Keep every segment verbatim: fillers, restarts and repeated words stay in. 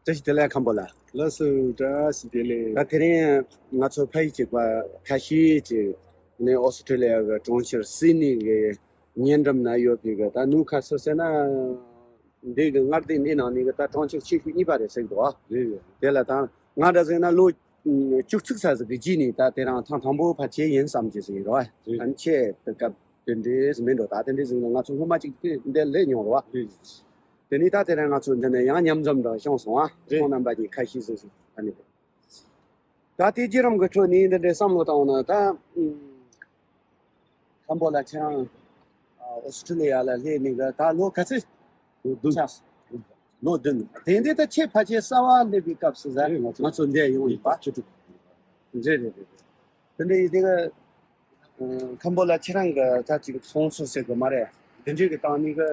བཀྲ་ཤིས་བདེ་ལེགས། མཁན་པོ་ལགས། ལགས་སོ། བཀྲ་ཤིས་བདེ་ལེགས། ད་དེ་རིང་ང་ཚོ་ཕ་ཡུལ་གཅིག་པ་ཁ་ཤས་ཅིག་ནས་ཨོ་སི་ཁྲུ་ལི་ཡ་གི་གྲོང་ཁྱེར་སིད་ནི་གི་ཉེ་འགྲམ་ན་ཡོད་པའི་གི་ད་ནུབ་ཁ་སང་ཟེར་ན། འདི་གི་མངའ་སྡེ་འདི་ནང་ནས་གི་ད་གྲོང་ཁྱེར་ཆེ་ཤོས་གཉིས་པ་རེད་ཟེར་གི་འདུག་ཨ། རེད་རེད། དེ་ལ་ད་ང་འདྲ་ཟེར་ན་ལོ་བཅུ་གཅིག་ཙམ་ཟིག་གི་རྗེས་ནས་ད་དེ་རང་ཐེངས་དང་པོ་ཕལ་ཆེར་ཡིན་བསམ་གྱི་ཟིག་རེད་བ། རེད། ཨ་ནི་ཁྱེད་དེ་སྐབས་དེ་འདྲའི་ཟིག་མིན་འགྲོ། ད་དེ་འདྲའི་ཟིག་ནི་ང་ཚོ་སྔོན་མ་ཅིག་དེ་འདྲ་སླེབས་མྱོང་རེད་བ། རེད། དེ་ནས་ད་དེ་རིང་ང་ཚོ་འདི་ནས་ཡང་མཉམ་འཛོམས་འདྲ་བྱུང་སོང་ཨ། རེད། ཁོང་རྣམ་པ་གཉིས་ཁ་ཤས་ཟིག་ཟིག་ཨ་ནི། ད་དེ་བརྒྱུད་རིམ་གྱི་ཁྲོད་ནས་འདི་འདྲའི་བསམ་བློ་བཏང་ན་ད། ཨུམ། མཁན་པོ་ལགས་ཁྱེད་རང་ཨོ་སི་ཁྲུ་ལི་ཡ་ལ་སླེབས་ནས་གི་ད་ལོ་ག་ཚོད་ལོ་བདུན། ཆགས་སོང་། ལོ་བདུན། དེ་འདྲ་ད་ཁྱེད་ཕལ་ཆེར་གསར་པ་སླེབས་པའི་སྐབས་སུ་ཟ་རེད། ང་ཚོ་ང་ཚོ་འདིར་ཡོང་ཡིན་པ། ཆུ་ཕྲུག་རེད་རེད་རེད་རེད། དེ་འདྲ་ཡིན་དེ་གི་མཁན་པོ་ལགས་ཁྱེད་རང་གི་ད་ཅིག་ཚོང་སོ་ཟེར་དགོས་མ་རེད། དེ་འདྲའི་གི་སྟེང་ནས་གི་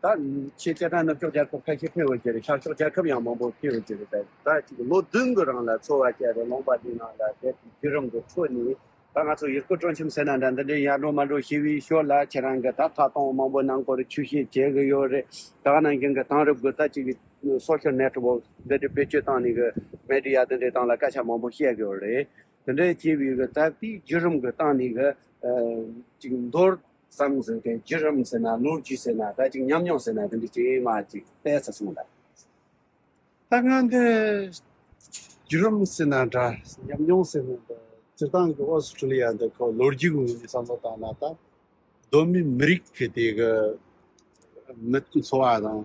ད་ཁྱེད་སྤྱིར་བཏང་ནུབ་ཕྱོགས་རྒྱལ་ཁབ་ཁ་ཤས་ཕེབས་ཡོད་ཀྱི་རེད། ཤར་ཕྱོགས་རྒྱལ་ཁབ་ཡང་མང་པོ་ཕེབས་ཡོད་ཀྱི་རེད། ད་ད་ཅིག་ལོ་བདུན་གི་རིང་ལ་འཚོ་བ་སྐྱེལ་བའི་ལུང་པ་འདི་ནང་ལ་བསྡད་པའི་བརྒྱུད་རིམ་གྱི་ཁྲོད་ནས་ད་ང་ཚོ་ཡུལ་སྐོར་སྤྲོ་འཆམ་ཟེར་ན་འདྲ་འདི་འདྲའི་ཡར་འགྲོ་མར་འགྲོ་བྱས་པའི་ཞོར་ལ་ཁྱེད་རང་གི་ད་ཐད་གཏོང་མང་པོ་ནང་སྐོར་ཆུ་བཤད་བྱེད་གི་ཡོད་རེད། ད་ག་ནང་བཞིན་གི་དེང་རབས་ཀྱི་ད་ཅིག་སོ་ཤལ་ནེ་ཊི་ཝོག་འདི་འདྲ་བེད་སྤྱོད་བཏང་ནས་གི་མི་ཌི་ཡ་འདི་འདྲའི་སྟེང་ལ་སྐད་ཆ་མང་པོ་བཤད་གི་ཡོད་རེད། དེ་འདྲའི་བྱས་པའི་གི་ད་དེའི་བརྒྱུད་རིམ་གི་སྟེང་ནས་གི་ཅིག་མདོར་ཙམ་ཟེར་ཏེ་བརྒྱུད་རིམ་ཟེར་ན་ལོ་རྒྱུས་ཟེར་ན་ད་ཅིག་ཉམས་མྱོང་ཟེར་ན་དེ་འདྲ་ཅིག་མ་ཅིག་བལྟས་ཚར་སོང་ལ། ད་ང་འདི་བརྒྱུད་རིམ་ཟེར་ན་འདྲ། ཉམས་མྱོང་ཟེར་ན་འདྲ། སྤྱིར་བཏང་གི་ཨོ་སི་ཁྲུ་ལི་ཡ་འདི་ཁོ་ལོ་རྒྱུས་ཀྱི་ངོས་ནས་བསམ་བློ་བཏང་ན་ད་གདོད་མའི་མི་རིགས་ཀྱི་དེ་གི་མི་འཚོ་བ་དང་།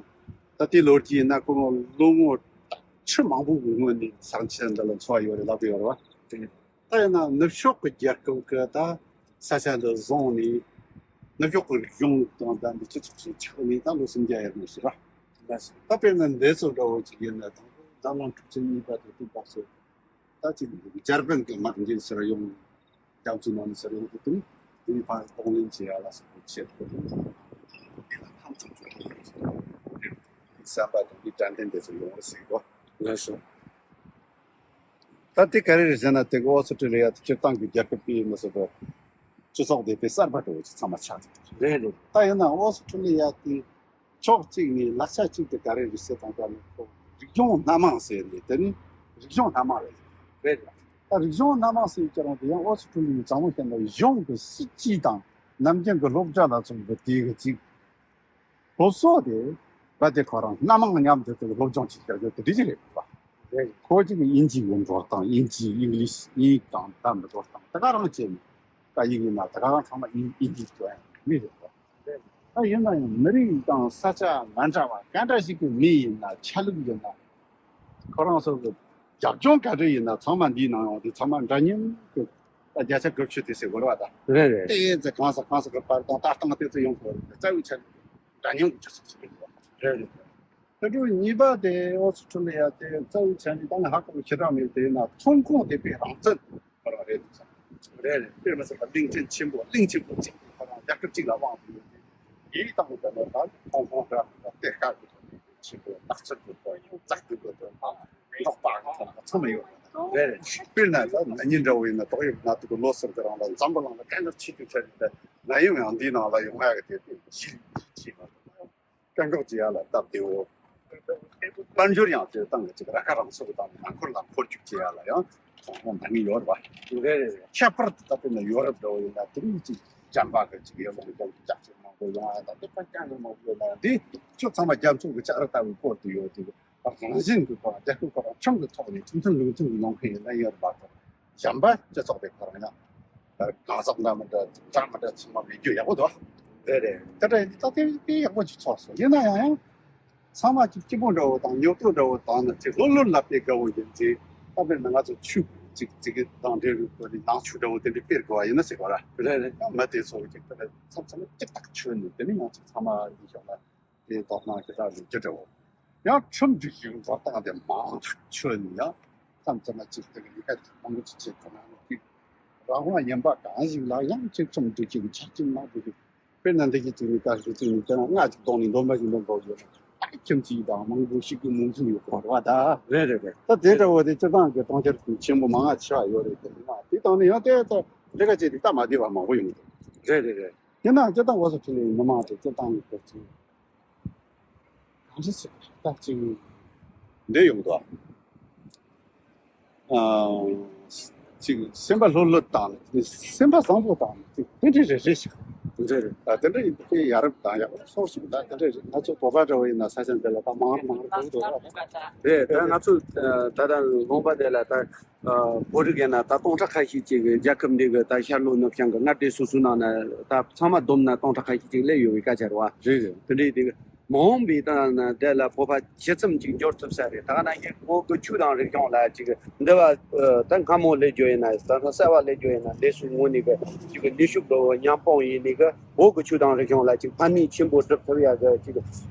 ད་དེ་ལོ་རྒྱུས་ཡིན་ན་ཁོ་ལོ་ངོ་ཁྲི་མང་པོ་གི་སྔོན་ནས་ས་ཆ་འདི་ལ་འཚོ་བ་ཡོད་རེད་ལབ་ཀྱི་ཡོད་རེད་བ། ད་ཡིན་ན་ནུབ་ཕྱོགས་ཀྱི་རྒྱལ་ཁབ་ཀྱི་ད་ས་ཆ་འདི་བཟུང་ནས་ནུབ་ཕྱོགས་ཀྱི་རིག་གཞུང་དང་ད་འདི་སྤྱི་ཚོགས་ཤིག་ཆགས་ནས་ད་ལོ་སུམ་བརྒྱ་ཡར་མར་ཞིག་ར། ད་དཔེར་ན་འདི་ཚོ་འདྲ་བོ་ཅིག་ཡིན་ན་དང་པོ་འཛམ་གླིང་འཁྲུག་ཆེན་གཉིས་པ་དེ་དུས་སྐབས་སུ་ད་ཅིག་འཇར་པན་གྱི་དམག་འཛིན་ཟེར་ཡོང་། རྒྱ་མཚོའི་ནང་ནས་ཟེར་ཡོང་དུས་དེ་ནི་དེ་ནི་ཕར་གདོང་ལེན་བྱེད་ཡ་ལ་སོགས་པ་བྱེད་དགོས་དོན་དེ་ལ་ཕམ་ཚོགས་ཆོས་ལ་བསམ་པ་དང་དེ་དྲན་རྟེན་དེ་ཚོ་ཡོང་བ་ཟེར་གོ། ལགས་སོ། ད་དེ་ག་རེ་རེད་ཟེར་ན་དེ་གི་ཨོ་སི་ཁྲུ་ལི་ཡ་དེ་སྤྱིར་བཏང་གི་རྒྱལ་ཁབ་དེ་མི་སྲིད་པ་སྤྱི་ཚོགས་དེ་དཔེ་གསར་པ་འདྲ་བོ་ཅིག་ཚང་མ་ཆགས་ཚར་རེད་རེད། ད་ཡིན་ན་ཨོ་སི་ཁྲུ་ལི་ཡ་དེ་ཕྱོགས་གཅིག་ནས་ལག་ཆ་གཅིག་ཏུ་ག་རེ་རེད་ཟེར་དང་ད་ནི་ཁོ་རིག་གཞུང་སྣ་མང་ཟེར་ནས་དེ་ནི་རིག་གཞུང་སྣ་མང་རེད། རེད་རེད། ད་རིག་གཞུང་སྣ་མང་ཟེར་ཀྱང་དེ་ཡང་ཨོ་སི་ཁྲུ་ལི་ཡའི་བྱང་བུ་ཤར་ན་གཞུང་གི་སྲིད་ཇུས་དང་ནམ་རྒྱུན་གྱི་སློབ་གྲྭ་ལ་སོགས་པ་དེ་གི་གཅིག་སློབ་གསོ་དེ་རྦད་དེ་ཁོ་རང་སྣ་མང་མཉམ་དུ་དེ་སློབ་སྦྱོང་བྱེད་ཀྱི་ཡོད་དེ་འདྲ་ཅིག་རེད་པ། རེད། ཁོ་གཅིག་གི་དབྱིན་ཇི་ཡི་འགྲོ་སྟངས་དབྱིན་ཇི་ཨིང་ལིཤ་ཡིག་དང་ད་འདི་འགྲོ་སྟངས་དེ་ག་རང་བྱས་ནས་ད་ཡིག་ཡིན་ན་དེ་ག་རང་ཚང་མ་དབྱིན་དབྱིན་ཇི་སྐྱོན་ཡ་མི་རེད་པ། ད་ཡིན་ན་ཡང་མི་རིགས་དང་ས་ཆ་མ་འདྲ་བ་ག་འདྲ་ཞིག་གི་མི་ཡིན་ན་ཆ་ལུགས་ཡིན་ན་ཁོ་རང་ཚོ་གི་རྒྱབ་ལྗོངས་ག་འདྲ་ཡིན་ན་ཚང་མ་འདིའི་ནང་ཡོང་དུས་ཚང་མ་འདྲ་མཉམ་གི་ད་བརྒྱ་ཆ་དགུ་བཅུ་དེ་ཟེར་དགོས་རེད་བ་ད། རེད་རེད། ཏེ་ཡིན་ཚེ་གང་ས་གང་ས་གི་པར་དང་ལྟ་སྟངས་དེ་ཚོ་ཡོང་དགོས་རེད། རྩ་བའི་ཆ་ནས་འདྲ་མཉམ་གི་སྤྱི་ཚོགས་ཤིག་རེད་བ། རེད་རེད། ད་དུང་གཉིས་པ་དེ་ཨོ་སི་ཁྲུ་ལི་ཡ་དེ་རྩ་བའི་ཆ་ནས་ད་ནི་ཧ་གོ་བའི་ཞེ་དྲག་མེད་དེ་ཡིན་ན་ཐོན་ཁུངས་དེ་དཔེ་རང་བཙན་ཁོ་རང་རེད་འདུག་བསམ། རེད་རེད། དཔེ་མི་སྲིད་པ་གླིང་ཕྲན་ཆེན་པོ་གླིང་ཆེན་པོ་གཅིག་གིས་ཁོ་རང་རྒྱལ་ཁབ་གཅིག་ལ་དབང་དུ་ཡོད་དེ། ཡིན་སྟངས་དེ་ནི་ད་ཧོང་ཀོང་འདྲ་མི་འདྲ་དེ་དཀའ་གི་ཐོག་ནས་ཆེན་པོ་ནགས་ཚལ་གྱི་ཐོག་ཡང་ཙག་གི་དགོས་དོན་དང་འབྲོག་པ་གི་ཐོག་ཚང་མ་ཡོད་རེད། རེད་རེད། དཔེར་ན་ད་ན་ནིང་འདྲ་བོ་ཡིན་ན་ཏོག་དབྱིབས་ནད་དུག་གི་ལོ་གསུམ་གི་རིང་ལ་འཛམ་བུ་གླིང་ལ་དཀའ་ངལ་ཆེ་ཤོས་ཆགས་རེད། ད་ན་ཡོང་ཡང་འདིའི་ནང་ལ་ཡོང་ཡག་གི་དེ་དེ་ཞིག་ཅིག་མ་གཏོགས་དཀའ་ངལ་ཅི་ཡག་ལ་སྟབས་བདེ་བོ། དཔལ་འབྱོར་ཡང་དེ་སྟེང་གི་ཅིག་ར་ཁ་རང་སོ་གི་སྟེང་ནས་ནང་ཁུལ་ལ་འཁོར་རྒྱུག་བྱེད་ཡག་ལ་ཡང་ཚོང་ཁང་འདང་ངེས་ཡོད་རེད་བ། རེད་རེད་རེད། ཁྱད་པར་དུ་ད་དཔེར་ན་ཡོ་རོབ་འདྲ་བོ་ཡིན་ན་དེ་རིང་ཅིག་ཇམ་པ་གི་ཅིག་ཡོ་རོབ་འདྲ་བོ་ཅིག་ཅག་ཅིག་མང་པོ་ཡོང་ཡ་ད་དེ་ད་དཀའ་ངལ་མང་པོ་ཡོད་ན་ཡང་དེ་ཁྱོད་ཚང་མ་རྒྱ་མཚོ་གི་ལྕགས་རི་ལྟ་བུའི་སྐོར་དུ་ཡོད་དེ། རང་བཞིན་གྱི་ཁོ་རང་རྒྱལ་ཁབ་ཁོ་རང་ཁྲིམས་ཀྱི་ཐོག་ནས་ཁྲིམས་མཐུན་ལུགས་མཐུན་གྱི་ཡོང་མཁན་ཡིན་ན་ཡོད་པ་དང་། གཞན་པ་སྤྱི་ཚོགས་དེ་ཁོ་རང་ཡང་གང་ཟག་འདྲ་མི་འདྲ་འདྲ་མི་འདྲ་ཚང་མ་མེད་རྒྱུ་ཡག་པོ་འདུག་རེད་རེད། དེ་འདྲ་ཡིན་དུས་ད་དེ་དེ་ཡག་པོ་ཅིག་ཚོགས་སོང་། ཡིན་ན་ཡང་ཡང་ཚང་མ་ཅིག་སྐྱིད་པོ་འདྲ་བོ་དང་ཉོབ་ཏོ་འདྲ་བོ་དང་ནི་ཅིག་ལྷོད་ལྷོད་ལ་དཔེ་དགའ་བོ་ཡིན་ཚེ་ད་དཔེར་ན་ང་ཚོ་ཆོས་ཅིག་ཅིག་གི་དང་འབྲེལ་བའི་སྐོར་ནས་ནང་ཆོས་འདྲ་བོ་དེ་འདྲ་སྤེལ་དགོས་པ་ཡིན་ན་ཟེར་བ་ར། རེད་རེད། ཡང་མི་དེ་ཚོ་ཅིག་དེ་འདྲ་མཚམས་མཚམས་ཅིག་ཐག་ཆོད་ནས་དེ་ནི་ཡང་ཅིག་ཚང་མ་ཡིན་ཤོག་ལ། དེ་དོགས་སྣང་ཞེ་དྲག་ལས་རྒྱུ་འདྲ་བོ། ཡང་ཁྲིམས་སྒྲིག་གཞི་འགྲོ་སྟངས་དེ་མང་ཐག་ཆོད་ནས་ཡང་མཚམས་མཚམས་ལ་ཅིག་དེ་གི་ལས་ཀ་ཅིག་མང་པོ་ཅིག་བྱེད་དགོས་ན་ནི་དེ་རང་དབང་ཡིན་པ་གང་ཞིག་ལ་ཡང་ཅིག་ཁྲིམས་སྒྲིག་གཞི་གི་ཆ་རྐྱེན་མང་པོ་ཞིག་དཔེར་ན་འདི་གི་ཅིག་ནི་ད་གི་ཅིག་ནི་དེ་ལྔ་ཅིག་གཏོང་ནས་འདོན་པ་ཞིག་འདོན་དགོས་ཡོད་ན་ད་ཁྱིམ་གཅིག་དང་མང་པོ་ཞིག་གི་མུ་མཐུད་ཡོད་དགོས་རེད་བ་ད། རེད་རེད་རེད། ད་དེ་འདྲ་བོ་དེ་སྤྱིར་བཏང་གི་གྲོང་ཁྱེར་ཆེན་པོ་མང་ང་ཆེ་བ་ཡོད་རེད། དེ་ཡིན་ན་དེ་དང་ནི་ཡང་དེ་ད་ལས་ཀ་བྱེད་དུས་སྟབས་མ་བདེ་བ་མང་པོ་ཡོང་གི་འདུག་རེད་རེད་རེད། ཡིན་ནའང་སྤྱིར་བཏང་ཨོ་སི་ཁྲུ་ལི་ཡའི་མི་མང་དེ་སྤྱིར་བཏང་གི་སྐོར་ཚོས་ ཅི་ཟེར་ད་ཅིག་འདི་ཡོང་དོ། ཨ། ཅིག་སེམས་པ་ལྷོད་ལྷོད་དང་སེམས་པ་བཟང་པོ་དང་ཅིག་དེ་འདྲ་རེ་རེ་ཞིག་འདི་རེད། ད་དེ་འདྲ་ཡིན་དུས་ཡ་རབས་དང་ཡག་པོ་སོགས་སུ་ད་དེ་འདྲ་རེད། ང་ཚོ་བོད་པ་འདྲ་བོ་ཡིན་ན་ས་ཆ་འདི་ལ་ད་མང་རུ་མང་རུ་འགྲོ་འགྲོ་ར། རེད། ད་ང་ཚོ་ད་ལྟ་ལུང་པ་འདི་ལ་ད་བོད་རིགས་ཡིན་ན་ད་སྟོང་ཕྲག་ཁ་ཤས་ཅིག་རྒྱལ་ཁབ་འདི་གི་ད་ཤར་ལྷོ་ནུབ་བྱང་གི་མངའ་སྡེ་སོ་སོའི་ནང་ན་ད་ཚང་མ་བསྡོམས་ན་སྟོང་ཕྲག་ཁ་ཤས་ཅིག་སླེབས་ཡོད་པའི་སྐད་ཆ་རེད་བ། རེད་རེད། དེ་འདྲའི་དེ་གི་མ་འོངས་པའི་ད་ན་དེ་ལ་བོད་པ་ཇི་ཙམ་ཅིག་འབྱོར་ཐུབ་ས་རེད། ད་ག་ནང་བཞིན་བོད་ཀྱི་ཆོས་དང་རིག་གཞུང་ལ་ཅིག་འདི་བ་ད་སྔ་མོ་སླེབས་རྒྱུ་ཡིན་ན་ད་ལྟ་གསར་བ་སླེབས་རྒྱུ་ཡིན་ན་ལས་སུ་ངོ་ནས་གི་ཅིག་ནུས་ཤུགས་འགྲོ་བོ་མཉམ་སྤུངས་ཡིན་ནས་གི་བོད་ཀྱི་ཆོས་དང་རིག་གཞུང་ལ་ཅིག་ཕན་ནུས་ཆེན་པོ་སྒྲུབ་ཐུབ་ཡ་གི་ཅིག་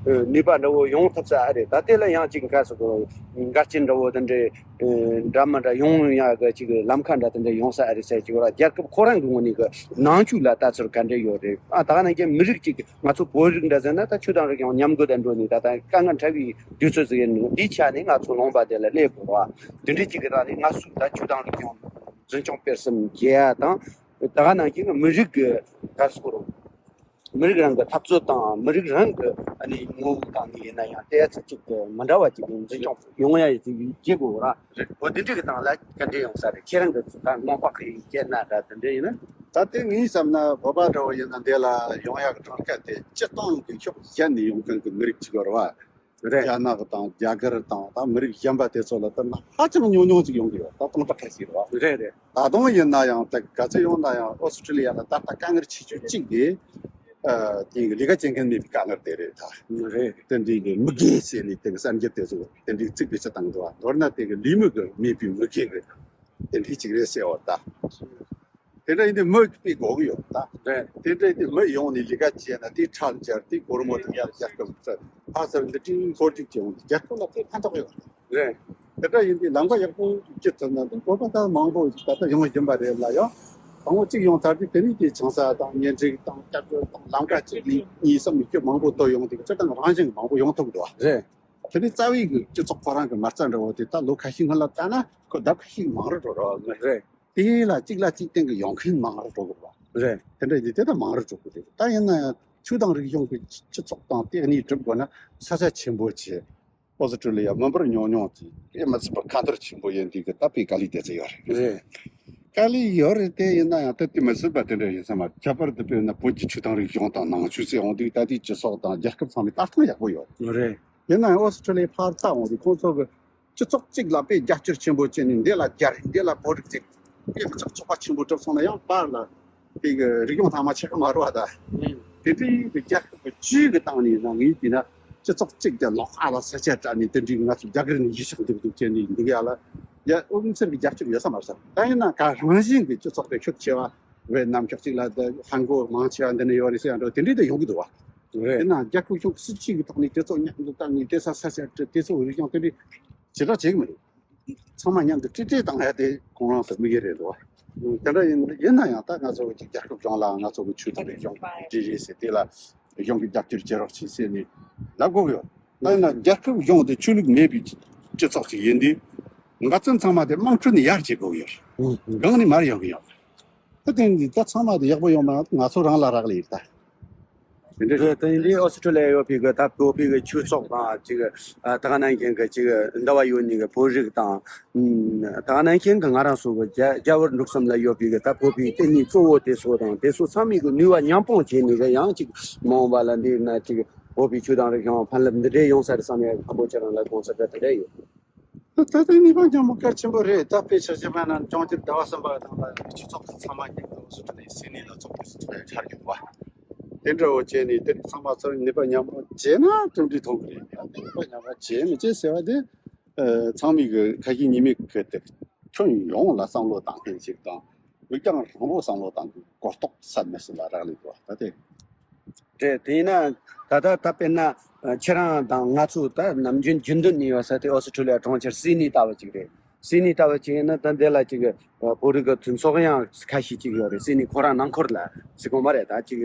ནུས་པ་འདྲ་བོ་ཡོང་ཐུབ་ས་ཨ་རེད། ད་དེ་ལ་ཡང་ཅིག་ག་ཟེར་དགོས་འགལ་རྐྱེན་འདྲ་བོ་དེ་འདྲའི་འདྲ་མི་འདྲ་ཡོང་ཡ་གི་ཅིག་ལམ་ཁ་འདྲ་དེ་འདྲ་ཡོང་ས་ཨ་རེད་ཟེར་གྱི་ཡོད་ར། རྒྱལ་ཁབ་ཁོ་རང་གི་ངོས་ནས་གི་ནང་ཆོས་ལ་ལྟ་ཚུལ་ག་འདྲ་ཡོད་རེད། ཨ་ད་ག་ནང་བཞིན་མི་རིགས་ཅིག་ང་ཚོ་བོད་རིགས་འདྲ་ཟེར་ན་ད་ཆོས་དང་རིག་གཞུང་མཉམ་འགུལ་དུ་འགྲོ་ནས་ད་ལྟ་དཀའ་ངལ་འཕྲད་པའི་དུས་ཚོད་ཟིག་ཡིན་ནོ། འདིའི་ཆ་ནས་ང་ཚོ་ལུང་པ་དེ་ལ་སླེབས་དགོས་བ། དེ་འདྲའི་ཅིག་གི་རང་ནས་ང་ཚོ་ད་ཆོས་དང་རིག་གཞུང་འཛིན་སྐྱོང་སྤེལ་གསུམ་བྱེད་ཡ་དང་། ད་ག་ནང་བཞིན་མི་རིགས་ཀྱི་ག་སྐོར་མི་རིགས་རང་གི་འཐབ་རྩོད་དང་མི་རིགས་རང་གི་ཨ་ནི་ངོ་བོ་དང་ནི་ཡིན་ན་ཡང་ཏོག་ཙམ་ཅིག་གི་མི་འདྲ་བ་ཅིག་འཛིན་སྐྱོང་ཡོང་ཡ་ཡི་ཅིག་བྱེད་དགོས་ར། རེད། འོ་དེ་འདྲ་གི་སྟེང་ལ་ག་འདྲ་ཡོང་ས་རེད། ཁྱེད་རང་གི་ད་མོས་པ་གི་སྐྱེས་ན་འདྲ་དེ་འདྲ་ཡིན་ན། ད་དེ་ངས་བསམ་ན་བོད་པ་འདྲ་བོ་ཡིན་ན་འདི་ལ་ཡོང་ཡག་གི་གྲངས་ཀ་དེ་སྤྱི་བཏང་གི་ཕྱོགས་གཞན་ནས་ཡོང་མཁན་གི་མི་རིགས་ཅིག་ཡོད་རེད་བ། རེད། རྒྱ་ནག་དང་རྒྱ་གར་དང་ད་མི་རིགས་གཞན་པ་དེ་ཚོ་ལ་ལྟར་ན་ཧ་ཅང་ཉུང་ཉུང་ཅིག་ཡོང་གི་ཡོད། ད་སྟོང་ཕྲག་ཁ་ཤས་རེད་བ། རེད་རེད། ད་དུང་ཡིན་ན་ཡང་ད་ག་ཚོད་ཡོང་ན་ཡང་ཨོ་སི་ཁྲི་ལི་ཡ་ལ་ད་ལྟ་དཀའ་ངལ་ཆེ་ཤོས་གཅིག་དེ། ཨ། དེ་གི་ལས་ཀ་བྱེད་མཁན་མེད་པའི་དཀའ་ངལ་དེ་རེད་ད། རེད། དེ་འདྲའི་གི་མི་དགེ་ཟེར་ནས་དེ་གི་གསར་འགྱུར་དེ་ཚོ་དེ་འདྲའི་ཚིག་དེ་ཚོ་བཏང་འདུག་བ། མདོར་ན་དེ་གི་ལས་མི་གི་མེད་པའི་མི་དགེ་གི་དེ་འདྲའི་ཅིག་རེད་ཟེར་བ་ད། དེ་འདྲ་ཡིན་དུས་མི་དཔེ་དགོས་ཀྱི་ཡོད་ད། རེད། དེ་འདྲ་ཡིན་དུས་མི་ཡོང་ནས་ལས་ཀ་བྱས་ན་དེ་ཁྲལ་འཇལ་དེ་སྒོར་མོ་དེ་ཡར་རྒྱལ་ཁབ་ཚོ་ཕར་ཚུར་འདི་འདྲའི་འཁོར་རྒྱུག་བྱས་ཡོང་དུས་རྒྱལ་ཁབ་ལ་དཔེ་ཕན་ཐོགས་ཡོད་རེད། དེ་འདྲ་ཡིན་དུས་ལམ་ཁ་ཡག་པོ་སྐྱིད་ཐུབ་ན་འདི་བོད་པ་ད་མང་པོ་ད་ལྟ་ཡོང་བཞིན་པ་རེད་ལ་ཡང་། དང་པོ་གཅིག་ཡོང་ཚར་དུས་དེ་ནས་དེ་ཆང་ས་དང་གཉེན་སྒྲིག་དང་སྐྱབས་བཅོལ་དང་ལམ་ཁ་གཅིག་གཉིས་གཉིས་གསུམ་ཡོད་རྒྱུ་མང་པོ་ཐོན་ཡོང་དུས་སྤྱིར་བཏང་རང་བཞིན་མང་པོ་ཡོང་ཐུབ་འདུག་བ། རེད། དེ་ནས་རྩ་བའི་གི་སྤྱི་ཚོགས་ཁོ་རང་གི་མ་རྩ་འདྲ་བོ་དེ་ད་ལོ་ཁ་ཤས་སྔོན་ལ་ལྟ་ན་ཁོ་ལྡབ་ཁ་ཤས་མང་རུ་འགྲོ་རོགས། རེད། དེ་ལ་གཅིག་ལ་གཅིག་བརྟེན་གི་ཡོང་མཁན་མང་རུ་འགྲོ་དགོས་པ། རེད། དེ་འདྲ་ཡིན་དེ་ད་མང་རུ་འགྲོ་དགོས་རེད། ད་ཡིན་ན་ཡང་ཆོས་དང་རིག་གཞུང་གི་སྤྱི་ཚོགས་དང་དེ་གཉིས་སྒྲུབ་དགོས་ན་ས་ཆ་ཆེན་པོ་བྱས། ཨོ་སི་ཁྲུ་ལི་ཡ་མི་འབོར་ཉུང་ཉུང་གི་དཔེ་མི་སྲིད་པ་ཁ་འཐོར་ཆེན་པོ་ཡིན་དུས་གི་ད་དཔེ་དཀའ་ལས་དེ་ཚོ་ཡོད་རེད། རེད། དཀའ་ལས་ཡོད་རེད། དེ་ཡིན་ན་ཡང་ད་དེ་མི་སྲིད་པ་དེ་འདྲ་ཡིན་ས་མ་རེད། ཁྱད་པར་དུ་དཔེར་ན་བོད་ཀྱི་ཆོས་དང་རིག་གཞུང་དང་ནང་ཆོས་ཟེར་འོང་དུས་ད་དེའི་སྤྱི་ཚོགས་དང་རྒྱལ་ཁབ་ཚང་མའི་ལྟ་སྟངས་ཡག་པོ་ཡོད། རེད། ཡིན་ན་ཡང་ཨོ་སི་ཁྲུ་ལི་ཡའི་ཕར་ལྟ་འོང་དུས་ཁོང་ཚོ་གི་སྤྱི་ཚོགས་གཅིག་ལ་དཔེ་རྒྱབ་སྐྱོར་ཆེན་པོ་བྱས་ནས་འདི་ལ་རྒྱ་རིགས་འདི་ལ་བོད་རིགས་ཅིག་དཔེ་མི་ཚོགས་ཚོགས་པ་ཆེན་པོ་གྲུབ་སོང་ན་ཡང་བར་ལ་དེ་གི་རིག་གཞུང་ཚང་མ་ཆགས་ཀྱི་མ་རེད་བ་ད། ཨང་། དེ་འདྲའི་གི་རྒྱལ་ཁབ་ཀྱི་སྤྱིའི་གི་སྟེང་ནས་ན་ངས་བལྟས་ན་སྤྱི་ཚོགས་གཅིག་གི་ལོགས་ཀ་ལ་ས་ཆ་སྤྲད་ནས་དེ་འདྲའི་གི་ང་ཚོ་རྒྱ་གར་ནས་གཞིས་ཆགས་འདུག་འདུག་བྱས་ནས་འདུག་ཡ་ལ་ཡ་ཨོ་རྒྱན་ཚེ་རིང་གི་རྒྱབ་སྐྱོར་ཡོད་ས་མ་རེད་ས། ད་ཡིན་ན་ག་རང་བཞིན་གི་སྤྱི་ཚོགས་དེ་ཤུགས་ཆེ་བ་བེད་ནམ་ཕྱོགས་གཅིག་ལ་ད་ཧན་གོ་མང་ཆེ་བ་འདི་ནས་ཡོད་རེད་ཟེར་ཡ་འགྲོ་དེ་འདྲའི་དེ་ཡོང་གི་འདུག་བ། རེད། ཡིན་ན་རྒྱལ་ཁབ་གཞུང་སྲིད་སྤྱི་གི་ཐོག་ནས་དེ་ཚོ་མཉམ་དུ་བཏང་ནས་དེ་ས་ས་ཆ་དེ་ཚོ་རིག་གཞུང་དེ་འདྲའི་ཇི་ལྟར་བྱེད་གི་མི་འདུག་ཚང་མ་མཉམ་དུ་ཀྲིག་ཀྲིག་བཏང་ཡ་དེ་ཁོང་རང་ཚོ་དམིགས་ཡུལ་རེད་འདུག་བ། དེ་འདྲ་ཡིན་ཡིན་ན་ཡང་ད་ང་ཚོ་གི་རྒྱལ་ཁབ་གཞུང་ལ་ང་ཚོ་གི་ཆོས་དང་རིག་གཞུང་འབྲེལ་རེས་ཟེར་དེ་ལ་གཞུང་གི་རྒྱབ་སྐྱོར་བྱེད་རོགས་བྱེད་ཟེར་ནས་ལབ་དགོས་ཀྱི་ཡོད། ད་ཡིན་ན་རྒྱལ་ཁབ་གཞུང་དེ་ཆོས་ལུགས་མེད་པའི་སྤྱི་ཚོགས་ཤིག་ཡིན་དུས་འགག་རྩ་ཚང་མ་དེ་དམངས་ཁྲོད་ནས་ཡར་བྱེད་དགོས་ཀྱི་ཡོད། སྒང་ནས་མར་ཡོང་གི་ཡོད། ད་དེ་འདི་ད་ཚང་མ་དེ་ཡག་པོ་ཡོང་མ་ང་ཚོ་རང་ལ་རག་ལས་ཡིན་ད། དེ་འདྲ་རེད། དེ་ཡིན་དུས་ཨོ་སི་ཁྲུ་ལི་ཡ་ཡོད་པའི་གི་ད་བོད་པའི་གི་ཆོས་ཚོགས་དང་ཅིག་ཨ་ད་ག་ནང་བཞིན་གི་ཅིག་འདི་བ་ཡོད་ནི་གི་བོད་རིགས་དང་། ཨུམ། ད་ག་ནང་བཞིན་གི་ང་རང་ཚོ་གི་རྒྱ་རྒྱ་བལ་འབྲུག་གསུམ་ལ་ཡོད་པའི་གི་ད་བོད་པའི་ལྟེ་གནས་གཙོ་བོ་དེ་ཚོ་དང་དེ་ཚོ་ཚང་མའི་གི་ནུས་པ་མཉམ་སྤུངས་བྱས་ནི་གི་ཡང་ཅིག་མ་འོངས་པ་ལ་འདི་ན་ཅིག་བོད་པའི་ཆོས་དང་རིག་གཞུང་ཕན་རླབས་འདི་འདྲའི་ཡོང་ས་རེད་བསམ་ཡ་གི་ཁམས་པོ་ཁྱེད་རང་ལ་དགོངས་ཚུལ་དེ་འདྲ་ཡོད། ད་ལྟ་ནུས་པ་འཇམ་པོ་གལ་ཆེན་པོ་རེད། ད་དཔེ་ཆ་བཞག་པ་ན་འབྱུང་འགྱུར་ཟླ་བ་གསུམ་པ་དང་ལ་སྤྱི་ཚོགས་ཚང་མ་ཉིད་དུ་སུ་ཁྲི་ནས་སེ་ནི་ལ་ཚོགས་པའི་སུ་ཚོགས་ཆར་གྱི་འདུག་བ། དེ་འདྲ་བོ་བྱས་ནས་དེ་ཚང་མ་ཚོར་ནུས་པ་ཉམས་པོ་བྱས་ན་གྲུབ་འབྲས་ཐོབ་གི་རེད། ནུས་པ་ཉམས་པོ་བྱས་མི་བྱེད་ཟེར་བ་དེ་ཚང་མའི་གི་ཁ་ཞིག་ཉི་མའི་གི་དེ་ཁྱོན་ཡོངས་ལ་བསམ་བློ་བཏང་མཁན་ཞིག་དང་མིག་རྒྱང་རིང་པོ་བསམ་བློ་བཏང་གི་གོ་རྟོགས་ཟབ་མི་སྲིད་ལ་རག་ལས་འདུག་བ། ད་དེ། རེད། དེས་ན་ད་ལྟ་ད་དཔེར་ན་ཁྱེད་རང་དང་ང་ཚོ་ད་ནམ་རྒྱུན་རྒྱུན་དུ་གནས་ཡོད་ས་དེ་ཨོ་སི་ཁྲུ་ལི་ཡ་གྲོང་ཁྱེར་སི་ནི་ལྟ་བུ་ཅིག་རེད། སི་ནི་ལྟ་བུ་ཅིག་ཡིན་ན་ད་འདི་ལ་ཅིག་བོད་རིགས་ཀྱི་མཐུན་ཚོགས་ཡང་ཁ་ཤས་ཅིག་ཡོད་རེད། སི་ནི་ཁོ་རང་ནང་ཁུལ་ལ་ཟེར་གོ་མ་རེད། ད་ཅིག་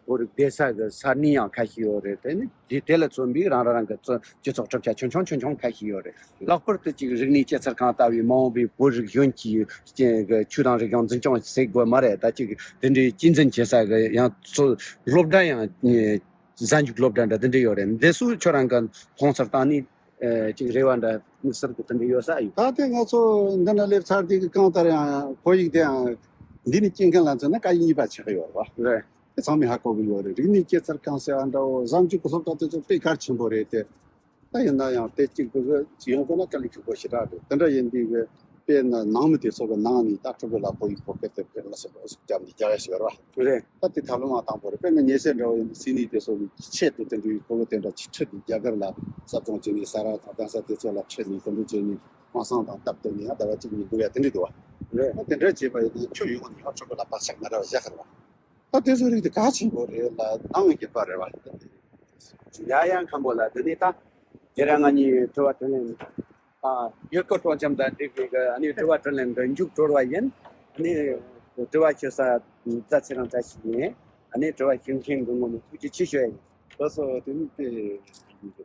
བོད་རིགས་བསྡད་ས་གི་ས་གནས་ཡང་ཁ་ཤས་ཡོད་རེད། དེ་ནི་དེ་དེ་ལ་མཚོན་པའི་རང་རང་རང་གི་སྤྱི་ཚོགས་གྲུབ་ཆ་ཆུང་ཆུང་ཆུང་ཆུང་ཁ་ཤས་ཡོད་རེད། ལྷག་པར་དུ་ཅིག་རིག་གནས་སྐྱེད་ཚལ་ཁང་ལྟ་བུའི་མ་འོངས་པའི་བོད་རིགས་གཞོན་གྱི་ཅན་གྱི་ཆོས་དང་རིག་གཞུང་འཛིན་སྐྱོང་བྱེད་དགོས་མ་རེད། ད་ཅིག་དེ་འདྲའི་གཅེས་འཛིན་བྱེད་ས་གི་ཡང་ཚོ་སློབ་གྲྭ་ཡང་ གཟའ་མཇུག་སློབ་གྲྭ་འདྲ་དེ་འདྲ་ཡོད་རེད། འདི་ཚོ་ཁྱོད་རང་གི་མཐོང་ཚུལ་དང་ནི་ཨེ་ཅིག་རེ་བ་འདྲ་དམིགས་བསལ་གྱི་དེ་འདྲ་ཡོད་ས་ཡོད། ད་ལྟའི་ང་ཚོ་འདི་འདྲ་སླེབས་ཚར་དུས་ཀྱི་གང་ལྟར་ཡང་བོད་ཡིག་དེ་ཡང་འདི་ནས་སྐྱེ་མཁན་ལ་མཚོན་ན་དཀའ་ཡིག་གཉིས་པ་ཆགས་ཡོད་རེད་བ། རེད། དེ་ཚང་མས་ཧ་གོ་གི་ཡོད་རེད། རིག་གནས་སྐྱེད་ཚལ་གང་ཟེར་བ་འདྲ་བོ་གཟའ་མཇུག་གི་སློབ་གྲྭ་དེ་ཚོ་དཔེ་གལ་ཆེན་པོ་རེད་དེ། ད་ཡིན་ན་ཡང་དེ་གཅིག་པུ་གི་ཡོང་དགོས་ན་དཀའ་ལས་ཁག་པོ་ཞེ་དྲག་རེད། དེ་འདྲ་ཡིན་དུས་ཀྱི་དཔེར་ན་ནང་མི་དེ་ཚོ་གི་ནང་ནས་ད་ཕྲུ་གུ་ལ་བོད་ཡིག་བོད་སྐད་དེ་སྐད་ལ་སོགས་པ་ཟུག་བརྒྱབ་ནས་རྒྱག་ཡ་ཞིག་ཡོད་རེད་བ། རེད། ད་དེ་ཐབས་ལམ་དང་པོ་རེད། དཔེར་ན་ཉེ་ཆར་འདྲ་བོ་ཡིན་དུས་སྲིད་ནས་དེ་ཚོ་གི་ཆེད་དུ་དེ་འདྲའི་ཕྲུ་གུ་དེ་འདྲ་ཅིག་ཁྲིད་དེ་རྒྱ་གར་ལ་ཟབ་སྦྱོང་བྱས་ནས་ས་ར་དང་གདན་ས་དེ་ཚོ་ལ་ཁྲིད་ནས་དེ་འདྲ་བྱས་ནས་དབང་སང་དང་སྟབས་བསྟུན་ནས་ཡང་ཟླ་བ་གཅིག་གཉིས་འགོར་ཡ་དེ་འདྲ་འདུག་བ། རེད། ད་དེ་འདྲ་བྱས་པ་ཡིན་ན་ཁྱོན་ཡོངས་ནས་ཡང་ཕྲུ་གུ་ལ་བག་ཆགས་མ་འདྲ་བ་བཞག་གི་རེད་བ། ད་དེ་ཚོ་རིགས་དེ་གལ་ཆེན་པོ་རེད་ལ་ནང་གི་པ་རེད་བ། ཡ་ཡང་མཁན་པོ་ལ་དེ་ནས་ད་དེ་རིང་ང་གཉིས་དྲི་བ་དྲིས་ལན་ཨ་ཡུལ་སྐོར་སྤྲོ་འཆམ་དང་འགྲིག་པའི་གི་ཨ་ནི་དྲི་བ་དྲིས་ལན་འདི་མཇུག་གྲོལ་བ་ཡིན། ཨ་ནི་དྲི་བ་ཞུ་ས་རྫ་ཚེ་རིང་བཀྲ་ཤིས་ཡིན། ཨ་ནི་དྲི་བ་ཞུ་མཁན་གི་ངོ་ནས་ཐུགས་རྗེ་ཆེ་ཞུ་ཡ་ཡིན། ལགས་སོ། དེ་ནི་དེ་ཡིན་གི་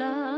ད།